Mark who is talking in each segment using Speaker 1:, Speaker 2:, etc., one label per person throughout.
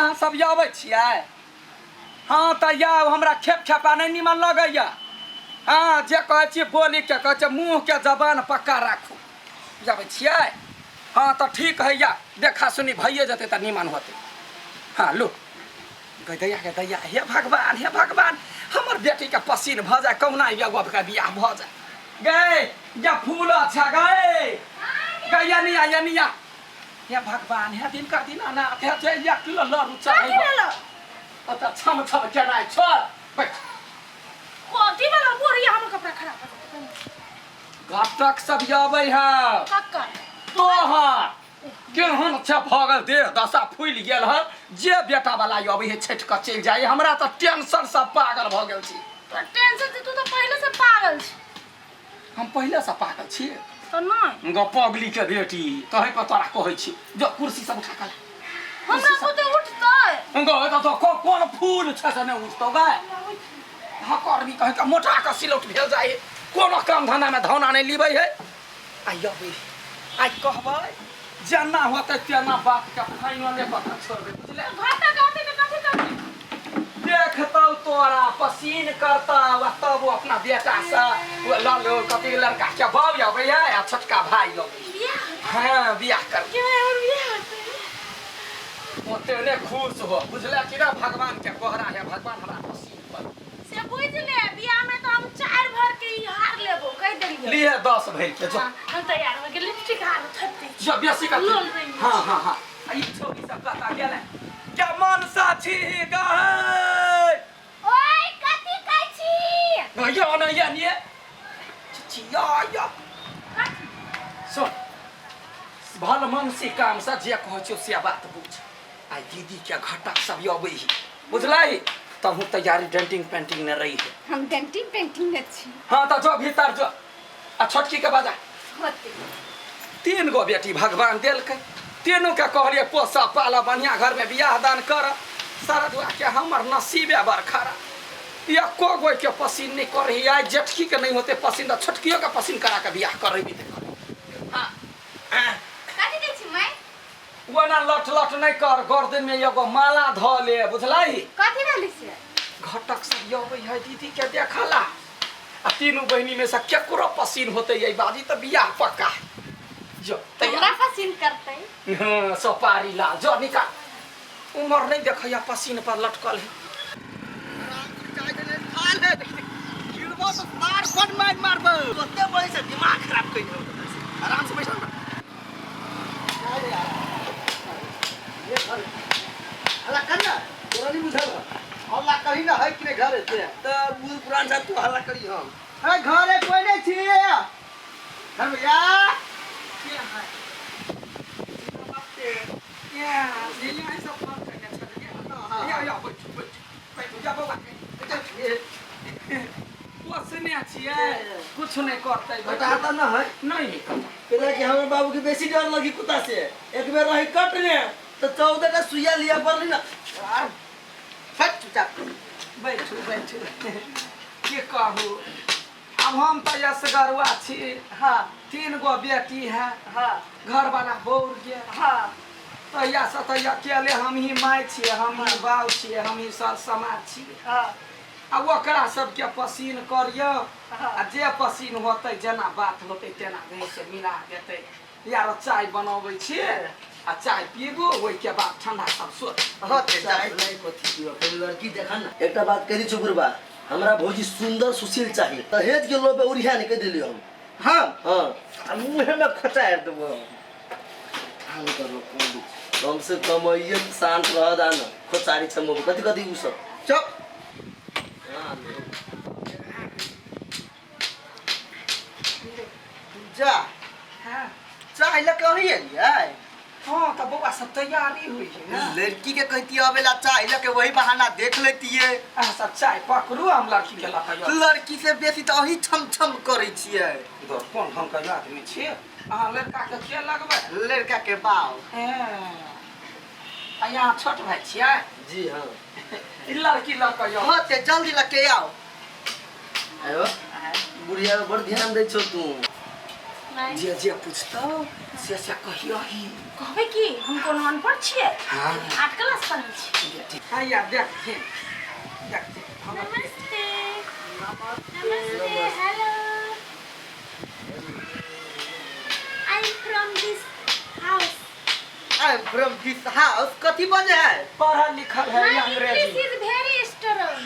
Speaker 1: अहाँ सब अबै छियै? हँ तऽ आउ, हमरा खेप खेपा नहि निमन लगैया। हँ, जे कहै छी बोलीके कहै छै, मुँहके जबान पक्का राखू। अबै छियै? हँ तऽ ठीक है, या देखा सुनी भइए जेतै तऽ निमन होतै। हँ लू गै दैया, गे दैया, हे भगवान, हे भगवान, हमर बेटीके पसीन भऽ जाय, कहुना एगो के बियाह भऽ जाय। गै या फूल अच्छा गै, गै यनिया, यनिया, हे भगवान, हे दिनकर दीनानाथ, हे जे एक किलो लड़ू
Speaker 2: कथी
Speaker 1: चढ़ै
Speaker 2: भेलो?
Speaker 1: ओतऽ छम छम केनाइ छोड़, बैठ।
Speaker 2: कथी भेलो बुढ़िया? हमर कपड़ा खराब भऽ जेतै।
Speaker 1: घटक सब अबै है।
Speaker 2: कक्कर?
Speaker 1: तोहर केहन छै भऽ गेल देह दशा, फूलि गेल है। जे बेटा वाला अबै है छठि कऽ चलि जाइ। हमरा तऽ टेंशन से पागल भऽ गेल छी।
Speaker 2: तो टेंशन से तू तो पहले से पागल छी।
Speaker 1: हम पहिले से पागल छी?
Speaker 2: तो नहीं।
Speaker 1: गो पगली के बेटी, तहे पर तोरा कहै छी, जो कुर्सी सब उठा के ला।
Speaker 2: हमरा बुते उठतै?
Speaker 1: गो तऽ तो कोन फूल छै से नहि उठतौ गै? हकरनी कहे के मोटा के सिलौट भेल जाइ है, कोनो काम धंधा में धौना नहि लिबै है। आइ अबै, आइ कहबै जेना होतै तेना बात के फाइनले कऽ के छोड़बै, बुझले?
Speaker 2: घाटा गाते में कथी करबी?
Speaker 1: देखतौ तोरा पसीन करतौ आ तब ओ अपना बेटा से ओ लऽ कथी लड़का के बाप अबै है आ छोटका भाई अबै।
Speaker 2: बियाह?
Speaker 1: हाँ, बियाह कर।
Speaker 2: के हमर बियाह होतै?
Speaker 1: ओते ने खुश हो, बुझले कि ना? भगवान के कोहरा है, भगवान हमरा पसीन पर
Speaker 2: से बुझ ले, बियाह में तो हम चार भर के ई हार लेबो, कह देलियो।
Speaker 1: लिए 10 भरि के जो।
Speaker 2: हाँ, हम तैयार हो गेल, लिपस्टिक हार थत्ती।
Speaker 1: जो बेसी कर।
Speaker 2: लोल रही।
Speaker 1: हाँ हाँ हाँ, आ ई छोरी सब कता गेलै? क्या मनसा छी गै?
Speaker 3: ओए, कथी कहै छी?
Speaker 1: यो न या निये छी या या। सुन, भल मनसी काम से जे कहै छियौ से बात बुझ। आ दीदी के घटक सब अबै ही, बुझलही? तब तैयारी डेंटिंग पेंटिंग ने रही है।
Speaker 3: हम डेंटिंग पेंटिंग ने छी।
Speaker 1: हाँ तऽ जो भीतर जो आ छोटकी के बजा।
Speaker 3: होते।
Speaker 1: तीन गो बेटी भगवान देलकै, तीनू के कहलियै पोसऽ पालऽ, बढ़िआँ घरमे बियाह दान कर। सरदुआ के हमर नसीबे बड़ खराब, एको गो के पसीन नहि करही। आइ जेठकी के नहि होते पसीन तऽ छोटकियो के पसीन करा के बियाह करेबी तऽ कर। हाँ।
Speaker 3: कथी दै छी माय?
Speaker 1: ओना लट लट नहि कर, गर्दन में एगो माला धऽ ले, बुझलही?
Speaker 3: कथी भेलै से?
Speaker 1: घटक सब अबै है दीदी के देखला आ तीनू बहिनी में से केकरो पसीन होते ये बाजी तऽ बियाह पक्का है। जो
Speaker 3: हमरा
Speaker 1: तैयार।
Speaker 3: पसीन करतै?
Speaker 1: हाँ, सोपारी ला, जो निकाल। उमर नहीं देखैया, पसीन पर लटकल है।
Speaker 4: गिरबो तो मार बड मार मारबो। ओते बड़ी से दिमाग खराब कइल हो। आराम से बैठो ना।
Speaker 5: हल्ला कर ना, तोरा नहीं बुझल है। हल्ला करी ना है कि नहीं घरे से?
Speaker 4: त बूढ़ पुरान साथ तू हल्ला करी हम।
Speaker 5: अरे घरे कोई नहीं छी घर भैया।
Speaker 1: पोसने छियै, कुछ नहि करतै।
Speaker 4: बता त न है?
Speaker 1: नहीं।
Speaker 4: कहला कि हमर बाबू के बेसी डर लगी कुत्ता से। एक बेर रही कटने तो 14 टा सुइया लिया पड़ली ना।
Speaker 5: हट चुपचाप।
Speaker 1: बैठू बैठू। की कहू, अब हम तऽ असगरुआ छी। तीन गो बेटी है। घरवाला बौर गेल। तहियासँ तऽ अकेले हमही माय छियै, हमही बाउ छियै, हमही सर समाज छियै। आ ओकरा सबके पसीन करियौ आ जे पसीन होतै, जेना बात होतै तेना से मिला देतै। यार, चाय बनबै छी आ चाय पीबू, ओहिके बाद ठंडा सब सोच।
Speaker 5: हाँ ते
Speaker 4: चाय
Speaker 5: चाय
Speaker 4: नहीं कथी पीबऽ, पहिले लड़की देखा ना। एकटा बात कहि दै छौ बुढ़बा, हमरा भौजी सुंदर सुशील चाही। दहेज के लोभ उरिया नहीं कहि देलियो हम।
Speaker 5: हाँ।
Speaker 4: हाँ।
Speaker 5: आ मुँहे में खचारि देबो हम।
Speaker 4: काम करलो कौन दी? कम से कम ये शांत रह दान खोचारी छ मुँह कथी कथी उ सब।
Speaker 5: चुप।
Speaker 4: हाँ,
Speaker 5: जा।
Speaker 1: हाँ।
Speaker 5: चाय लऽ के अहीं एलियै?
Speaker 1: हाँ तऽ बौआ सब तैयारी होइ है ना।
Speaker 5: लड़की के कहती अबेला चाय लऽ के, वही बहाना देख लेतियै।
Speaker 1: अहाँ सब चाय पकड़ू, हम लड़की के लऽ कऽ आयब।
Speaker 5: लड़की से बेसी तऽ अहीं छम छम करै छियै।
Speaker 1: इधर कोन ढंग के आदमी छियै अहाँ? लड़का के के लगबै?
Speaker 5: लड़का के बाप।
Speaker 1: आ यहाँ छोट भाई छियै?
Speaker 4: जी हाँ।
Speaker 1: ई लड़की लऽ कऽ आउ।
Speaker 5: हाँ ते जल्दी लऽ के आउ।
Speaker 4: आयो बुढ़िया बड़ ध्यान दै छौ तू।
Speaker 2: माय।
Speaker 1: जे जे पूछतौ से से कहियही।
Speaker 2: कहबै की हम कोनो अनपढ़ छियै?
Speaker 1: हाँ।
Speaker 2: 8 क्लास पढ़ल छी।
Speaker 1: हाँ यार देखथिन देखथिन हमर।
Speaker 2: नमस्ते नमस्ते, hello, I am from this house.
Speaker 5: I am from this house कथी बजे है?
Speaker 1: पढ़ल लिखल है
Speaker 2: my English
Speaker 1: Angrezi.
Speaker 2: Is very strong.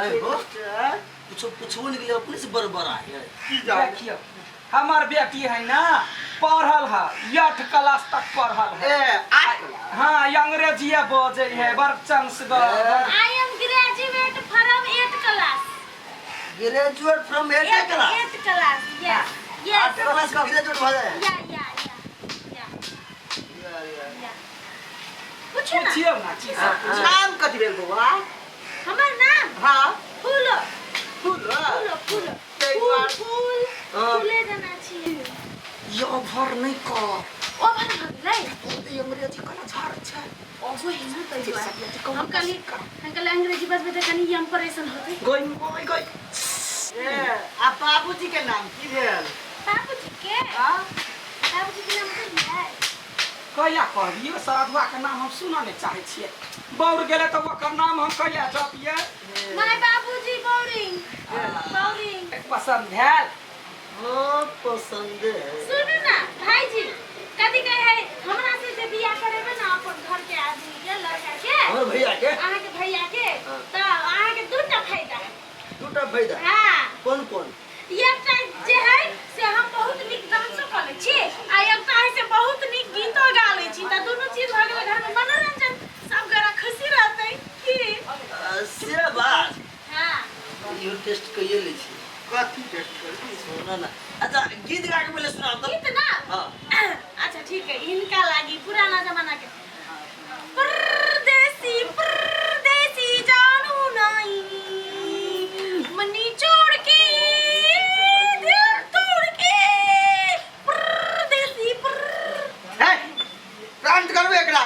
Speaker 4: आए हो कुछो कुछो निकले अपने से बड़बड़ा है।
Speaker 5: की जाने?
Speaker 1: देखियौ हमार बेटी है ना पढ़ल है, 8 क्लास तक पढ़ल है।
Speaker 5: ए 8?
Speaker 1: हाँ अंग्रेजीए बजै है बड़ चंसगर।
Speaker 2: I am graduate from 8 class.
Speaker 4: Graduate from 8 class?
Speaker 2: 8 class, yes yes.
Speaker 4: 8 class का ग्रेजुएट भ जाए?
Speaker 2: या या या या या पूछो ना।
Speaker 1: पूछियौ ना की सब पूछियौ।
Speaker 5: नाम कथी भेल बौआ?
Speaker 2: हमर नाम
Speaker 5: हाँ।
Speaker 2: फूलो।
Speaker 5: फूल?
Speaker 2: फूलो फूलो
Speaker 5: ताहि
Speaker 2: फूल
Speaker 5: दुआरे-
Speaker 2: फूल।
Speaker 4: हाँ।
Speaker 2: फूले देना छियै।
Speaker 1: यो भर नहि कर।
Speaker 2: ओभर भऽ गेलै।
Speaker 1: ई अंग्रेजी कना झाड़ छै।
Speaker 2: ओहो है ना ताहि दुआरे हम कहली, हम कहली अंग्रेजी बजबै तऽ कनि इम्प्रेशन होतै।
Speaker 1: गई गई गई।
Speaker 5: ए आ बाबूजी के नाम की भेल?
Speaker 2: बाबूजी के?
Speaker 5: हाँ।
Speaker 2: बाबूजी के नाम कहियै?
Speaker 1: कहिया कहलियै साधुआ के नाम हम सुनऽ नहि चाहै छियै। बौर गेलै तऽ ओकर नाम हम कहिया जपियै?
Speaker 2: माय बाबूजी बोरिंग बोरिंग।
Speaker 1: पसंद भेल?
Speaker 4: हाँ पसंद है।
Speaker 2: सुनू ना भाईजी, कथी कहै है हमरा से जे बियाह करेबै ना अपन घर के आदमी के लड़का के,
Speaker 4: हमर भैया के?
Speaker 2: अहाँके भैया के,
Speaker 4: हाँ।
Speaker 2: तऽ अहाँके दूटा फायदा है।
Speaker 4: दूटा फायदा?
Speaker 2: हाँ।
Speaker 4: कौन कौन?
Speaker 2: एकटा जे है से हम बहुत नीक डांसो कऽ लै छी आ एकटा है से बहुत नीक गीतो गा लै छी, तऽ दुनू चीज भऽ गेलै घर में मनोरंजन, सब गोरा खुशी रहतै की?
Speaker 4: से बात।
Speaker 2: हाँ।
Speaker 4: इहो टेस्ट कइए लै छी।
Speaker 5: कथी टेस्ट करी?
Speaker 4: सुनो ना। अच्छा गीत गा के पहले सुनाओ तो।
Speaker 2: गीत ना?
Speaker 4: हाँ।
Speaker 2: अच्छा ठीक है, इनका लागी पुराना जमाना के परदेसी परदेसी जानू नहीं मनी छोड़ के दिल तोड़ के परदेसी पर।
Speaker 5: हे प्रांत करबे एकरा।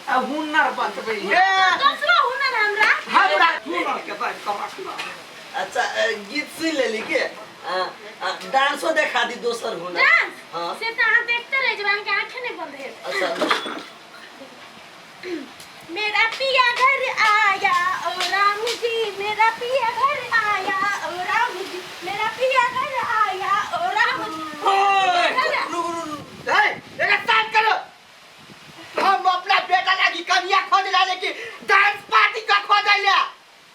Speaker 1: आ हुनर बतबै है।
Speaker 5: ए
Speaker 2: दोसरो हुनर हमरा।
Speaker 1: हमरा हुनर के बात कर रखना।
Speaker 4: अच्छा गीत सुन लेली के डांसो देखा दी दोसर हुनर।
Speaker 2: डांस?
Speaker 4: हाँ।
Speaker 2: से तो अहाँ देखते रह जेबै, अहाँके आँखें नहीं बंद हेत।
Speaker 4: अच्छा।
Speaker 2: मेरा पिया घर आया ओ राम जी, मेरा पिया घर आया ओ राम जी, मेरा पिया घर आया ओ राम जी।
Speaker 1: ओए!
Speaker 4: रुक रुक रुक।
Speaker 5: ए एकरा शांत करो। हम अपना बेटा लागी कन्या खोज ला लेके डांस पार्टी का खोज ले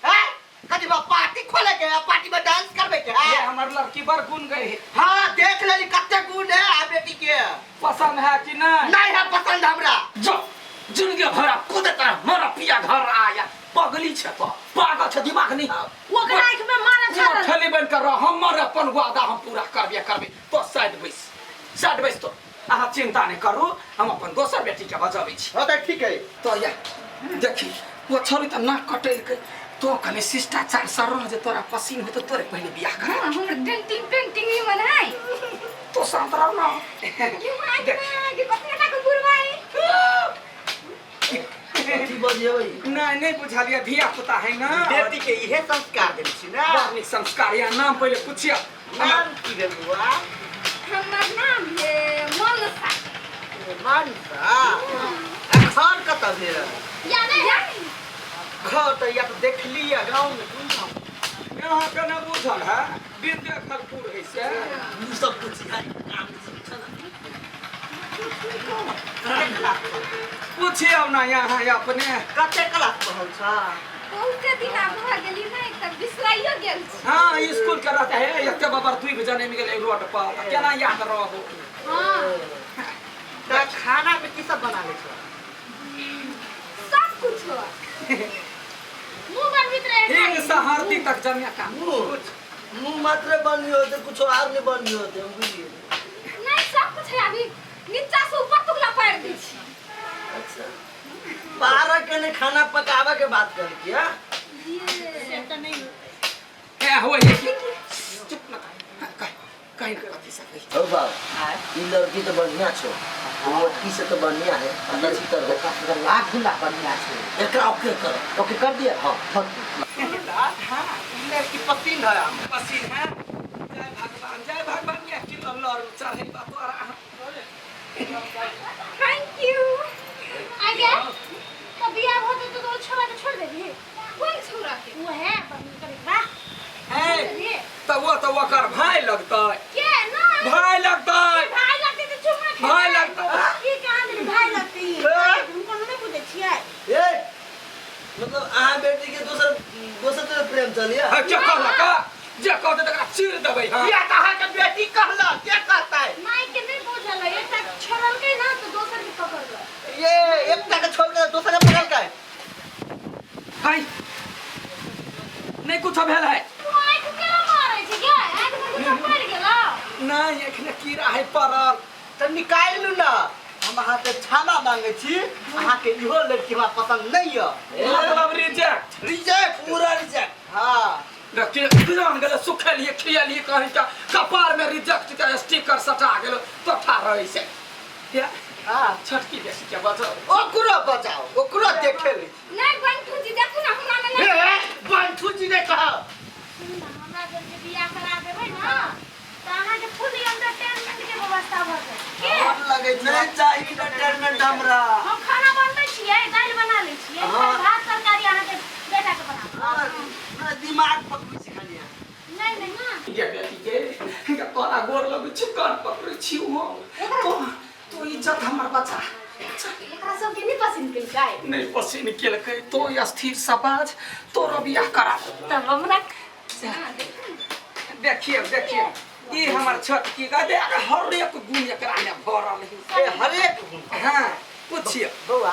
Speaker 5: हैं? कथी बा पार्टी खोले के है, पार्टी में डांस करबे के है?
Speaker 1: ये हमर लड़की बड़ गुण गई है।
Speaker 5: हाँ देख लेली कते गुण है आ बेटी के।
Speaker 1: पसंद है कि नहीं?
Speaker 5: नहीं है पसंद हमरा।
Speaker 1: जो जिंदगी भरा कूदत रह मारा पिया घर आया पगली छे तो पागल छे दिमाग नहीं है।
Speaker 2: ओकरा आँख में मारा छाड़ल।
Speaker 1: ठेली बन कर रह, हमर अपन वादा हम पूरा करबे करबे। तो साइड बैस साइड बैस, तो अहाँ चिंता नहीं करू, हम अपन दोसर बेटी के बजाबै छी।
Speaker 5: हाँ तो ठीक है।
Speaker 1: तो या देखी वो छोरी तो नाक कटेलकै, तो कने शिष्टाचार से रह जे तोरा पसीन हो तो तोरे पहले बियाह कर।
Speaker 3: हमर पेंटिंग पेंटिंग ही मन है।
Speaker 1: तो शांत रह ना।
Speaker 3: क्यों आँख में कि कतना टाका बुढ़वाई?
Speaker 4: कथी बजेबै?
Speaker 1: नहीं नहीं बुझलिए, धिया पुता है ना।
Speaker 5: बेटी के इहे संस्कार देल छी ना।
Speaker 1: बड़ नीक संस्कार। या नाम पहले पूछिया।
Speaker 5: नाम की भेल बौआ?
Speaker 3: हमर नाम है मनसा।
Speaker 5: मनसा। आ घर कतऽ भेल?
Speaker 2: या नहीं है?
Speaker 5: घर तऽ या तऽ देखली या गाँव में कोन गाँव?
Speaker 1: यहाँ के न बुझल है विद्याखलपुर है से।
Speaker 4: उ सब कुछ है काम छै ना।
Speaker 1: पूछियौ ना यहाँ अपने।
Speaker 5: कते क्लास पढ़ल छ?
Speaker 3: बहुते दिन आब भऽ गेली नहि तऽ बिसराइयो गेल छी।
Speaker 1: हाँ स्कूल के रहते है एते बाबर दुई बजे नहीं गेलै रोड पर, तऽ केना याद रहू?
Speaker 2: हाँ।
Speaker 5: तऽ खाना में की सब बना लै छ?
Speaker 3: सब कुछ हो।
Speaker 2: मुँह बनबैत रहे।
Speaker 1: हिंग से हरदी तक जमिया काम।
Speaker 4: मुँह मात्र बनी होते कुछ और नहीं बनी होते, हम बुझ गेलियै।
Speaker 3: नहीं सब कुछ है, अभी नीचा से ऊपर तक ला पारि दै छी।
Speaker 4: अच्छा 12 के ने खाना पकावे के बात कर किया?
Speaker 2: से तऽ नहीं होतै।
Speaker 1: ए होय है कि चुप न कह कहीं ना कथी से कही।
Speaker 4: हो बाप ई लड़की तो बढ़िया छो, लड़की से तो बढ़िया है, अंदर से तर
Speaker 5: देखा लाख गुना बढ़िया छै।
Speaker 4: एकरा ओके कर।
Speaker 5: ओके कर दिया?
Speaker 4: हाँ।
Speaker 5: हाँ ई लड़की पसीन है हमरा।
Speaker 1: पसीन है। जय भगवान जय भगवान। ये
Speaker 2: वो है बहिन करे वाह।
Speaker 1: है तऽ ओ तऽ ओकर भाय लगतै।
Speaker 2: के ना?
Speaker 1: भाय लगतै।
Speaker 2: भाई लगतै तऽ चुम्मा खेबै।
Speaker 1: भाय लगतै।
Speaker 2: ई कहाँ देली भाई लगतै? हम कोनो नहि बुझै छियै।
Speaker 4: ए मतलब अहाँ बेटी के दोसर दोसर तरह प्रेम चलिया।
Speaker 1: है के कहलक जे कहतै तकरा चीर देबै। हां
Speaker 5: किया तऽ अहाँके बेटी कहलक, के कहतै?
Speaker 2: माय के नहि बुझल है, एकटा छोड़लकै ना तऽ दोसर के पकड़लक।
Speaker 5: ये एकटा के छोड़ के दोसर के पकड़लकै।
Speaker 1: है नहि कुछो भेल है।
Speaker 2: तू आँखि केना मारै छै गे? आँखि मे कुछो पड़ि गेलौ?
Speaker 1: नहि एखने कीड़ा है पड़ल।
Speaker 5: तऽ निकालि लू ना। हम अहाँके क्षमा मांगे छी, अहाँके इहो लड़की हमरा पसंद नहीं है।
Speaker 1: मतलब रिजेक्ट।
Speaker 5: रिजेक्ट,
Speaker 4: पूरा रिजेक्ट।
Speaker 5: हाँ
Speaker 1: देखिए जान गेलै, सुखेलिए खियलिए कहीं का कपार में रिजेक्ट के स्टिकर सटा गेल तो ठार रहै छै। या
Speaker 5: हाँ
Speaker 1: छोटकी बेटी के बचाओ।
Speaker 5: ओकरो बचाओ, ओकरो देखे लै छी।
Speaker 3: नहीं बंटू जी देखू ना हमरा में नहीं।
Speaker 5: हे बंटू जी ने कहा।
Speaker 2: सुनू ना, हमरा जब जे बियाह करा देबै ना तऽ अहाँके फुल एंटरटेनमेंट के व्यवस्था भऽ जायत। के
Speaker 5: मन लगै छै।
Speaker 4: नहीं चाहिए इंटरटेनमेंट हमरा।
Speaker 2: हम खाना बनबै छियै, दालि बना लै छियै,
Speaker 4: हाँ।
Speaker 2: भात तरकारी अहाँके बेटा के बना
Speaker 4: हमरा दिमाग पकड़ै छै खाली।
Speaker 2: नहीं नहीं ना।
Speaker 1: ये बेटी के तोरा गोर लगै छी, कान पकड़ै छी हम, तो तो इज्जत हमर बचा।
Speaker 3: एकरा सब के नहीं पसंद केलकै?
Speaker 1: नहीं पसंद केलकै तो स्थिर समाज तोरो बियाह करा।
Speaker 3: तब हमरा
Speaker 1: देखिए देखिए ई हमर छोटकी का देख हर एक गुण एकरा में भरल है।
Speaker 5: ए हरेक गुण।
Speaker 1: हाँ पूछिए
Speaker 5: बौआ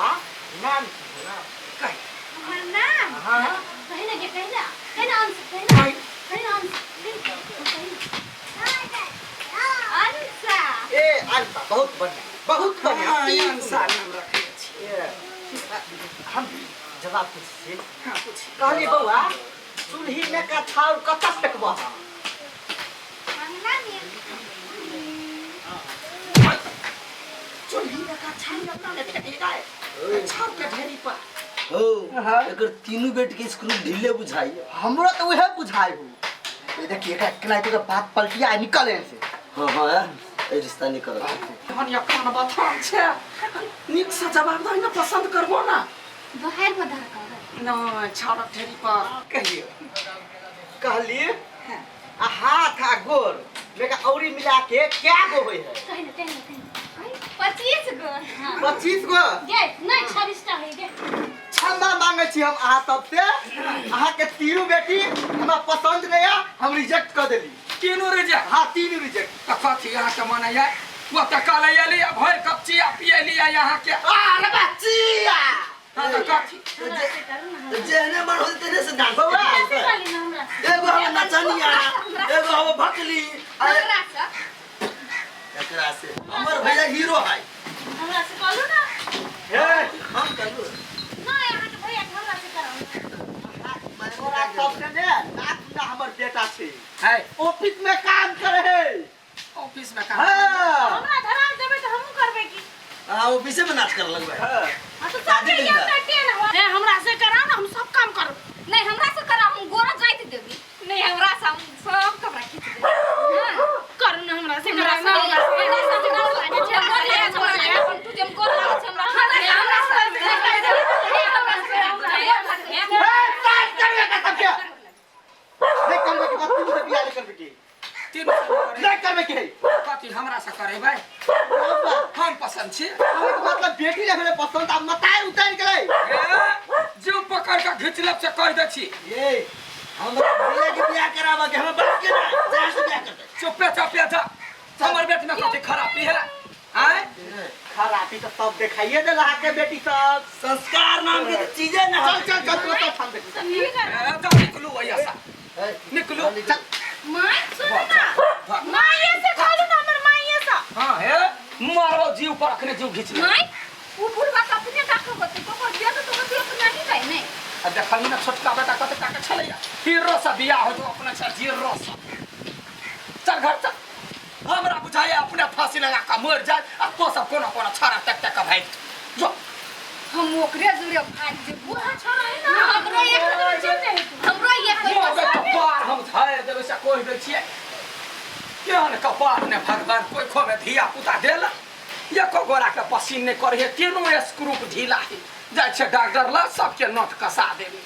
Speaker 5: नाम की बौआ?
Speaker 1: कह।
Speaker 2: हमर नाम?
Speaker 5: हाँ
Speaker 2: कही ना, कही ना, कही ना अंश, कही ना, कही ना अंश, कही ना अंशा।
Speaker 5: ए अंशा बहुत बढ़िया, बहुत बढ़िया।
Speaker 1: हाँ, अंशा नाम रखने छी।
Speaker 5: ए, हम जवाब पूछै छी।
Speaker 1: हाँ पूछिए।
Speaker 5: कहली बौआ चूल्ही में का छाउर कतऽ फेकबह?
Speaker 2: अंगना में।
Speaker 1: चूल्ही में का छाउर अपना ने फेंकी जाए छाउर के ढेरी पर।
Speaker 4: हो एकर तीनों बेटी के स्क्रू ढीले बुझाई।
Speaker 5: हमरो तो उहे बुझाई हो। ए देखिए एकरा केना तो बात पलटिया निकल से।
Speaker 4: हाँ हाँ ए रिश्ता नहीं करत।
Speaker 1: हम या कान बथान छै, नीक से जवाब दही ना, पसंद करबो ना।
Speaker 3: बाहर में धर कर
Speaker 1: ना छाउरक ढेरी पर कहियो।
Speaker 5: कहली आ हाथ आ गोर मेका औरी मिला के क्या गो होय है?
Speaker 2: कही ना, कही ना, कही ना।
Speaker 3: 25 गो। हाँ
Speaker 5: 25 गो?
Speaker 2: गे नहीं 26 टा है गे।
Speaker 5: क्षमा मांगे छी हम अहाँ सबसे, अहाँ के तीनू बेटी हमरा पसंद नहीं है, हम रिजेक्ट कर देली।
Speaker 1: तीनू रिजेक्ट?
Speaker 5: हाँ तीनू रिजेक्ट।
Speaker 1: तऽ कथी अहाँ के मन है? वो तऽ कहले एली भरि कपची आ पियली यहाँ के।
Speaker 5: अरे बच्चिया।
Speaker 1: हाँ तऽ कथी?
Speaker 2: हमरा से करू ना।
Speaker 4: जेहने मन होते तेने से डांस।
Speaker 5: बौआ
Speaker 2: हमरा से कहली ना, हमरा से।
Speaker 4: एगो हम नचनिया, एगो हम भकली,
Speaker 3: हमरा से
Speaker 4: एकरा से हमर भैया हीरो है।
Speaker 2: हमरा से कहलू ना।
Speaker 5: हे
Speaker 4: हम कहलू
Speaker 2: ना यहाँ के भैया के हमरा से कराऊ।
Speaker 5: तोरा सबसे ने नाच ना हमर बेटा छै।
Speaker 1: है
Speaker 5: ऑफिस में काम करे है।
Speaker 1: ऑफिस में काम।
Speaker 5: हाँ
Speaker 2: हमरा धरा देबै तऽ हमहूँ करबै की।
Speaker 4: हां ऑफिसे में नाच कर लगबै।
Speaker 5: हाँ
Speaker 2: हाँ तो सबके ये एंटरटेन हो। हे हमरा से कराऊ ना, हम सब काम करब।
Speaker 3: नहीं हमरा से कराऊ, हम गोरा जाइत देबी। नहीं हमरा से हम सब कपड़ा खींच देबी। हां
Speaker 2: करू ना, हमरा से
Speaker 3: हमरा
Speaker 2: कराऊ ना,
Speaker 3: से
Speaker 2: हमरा से।
Speaker 3: हमरा से हमरा से बंटू जी हम गोर लागै छै हमरा। हमरा से हमरा से
Speaker 5: हे साफ करबे का सबके। नहीं करबे के बाद तीनू से बियाह नहीं करबे की।
Speaker 1: तीनू
Speaker 5: नहीं करबे के।
Speaker 1: कथी हमरा से करेबै? हम पसंद छी।
Speaker 5: अहाँके मतलब बेटी नहीं भेलै पसंद, आब मताइ उतारि गेलै।
Speaker 1: जीव पकड़ के घीच लेब से कहि दै छी।
Speaker 4: ए हमरा भैया के बियाह कराबा के, हमरा बाप के ना चाहे से बियाह करतै।
Speaker 1: चुपे चुपे जा, हमर बेटी में कथी खराबी है? आय
Speaker 5: खराबी तो सब देखाइए देला अहाँके बेटी सब।
Speaker 4: संस्कार नाम के चीजे ना।
Speaker 5: चल चल चल तू तो हम देखी।
Speaker 1: जा निकलू ऐसा, निकलू।
Speaker 5: चल
Speaker 2: माय सुनू ना, माये से कहलू ना, हमर माये से।
Speaker 1: हां हे मारो जीव पर अखने जीव घीच ले।
Speaker 3: माय उ बुढ़वा के अपने डाको होतै, ओकर बियाह तऽ तोहर बियाह तऽ नहीं जाइ नै।
Speaker 1: आ देखलही ना छोटका बेटा कते टाका छलैया, हीरो से बियाह हो जो अपने से जीरो से। चल घर चल, हमरा बुझाइए अपने फांसी लगा के मर जाए आ तो सब कोनो कोनो छाड़ा तक तक भागि जो।
Speaker 3: हम ओकरे जोरे भागि जेबो।
Speaker 2: वहाँ छौड़ा है ना,
Speaker 3: हमरो एक
Speaker 2: चल जाइ तू।
Speaker 3: हमरो एक
Speaker 1: मरबै कपार हम झाड़ि देबै से कहि दै छियै। केहन कपार ने भगवान कोइ खोमे धिया पुता देला, एको गोरा के पसीन नहि करै है, तीनू स्क्रूप ढीला है। जाइ छै डॉक्टर लग सबके नोट कसा देबै।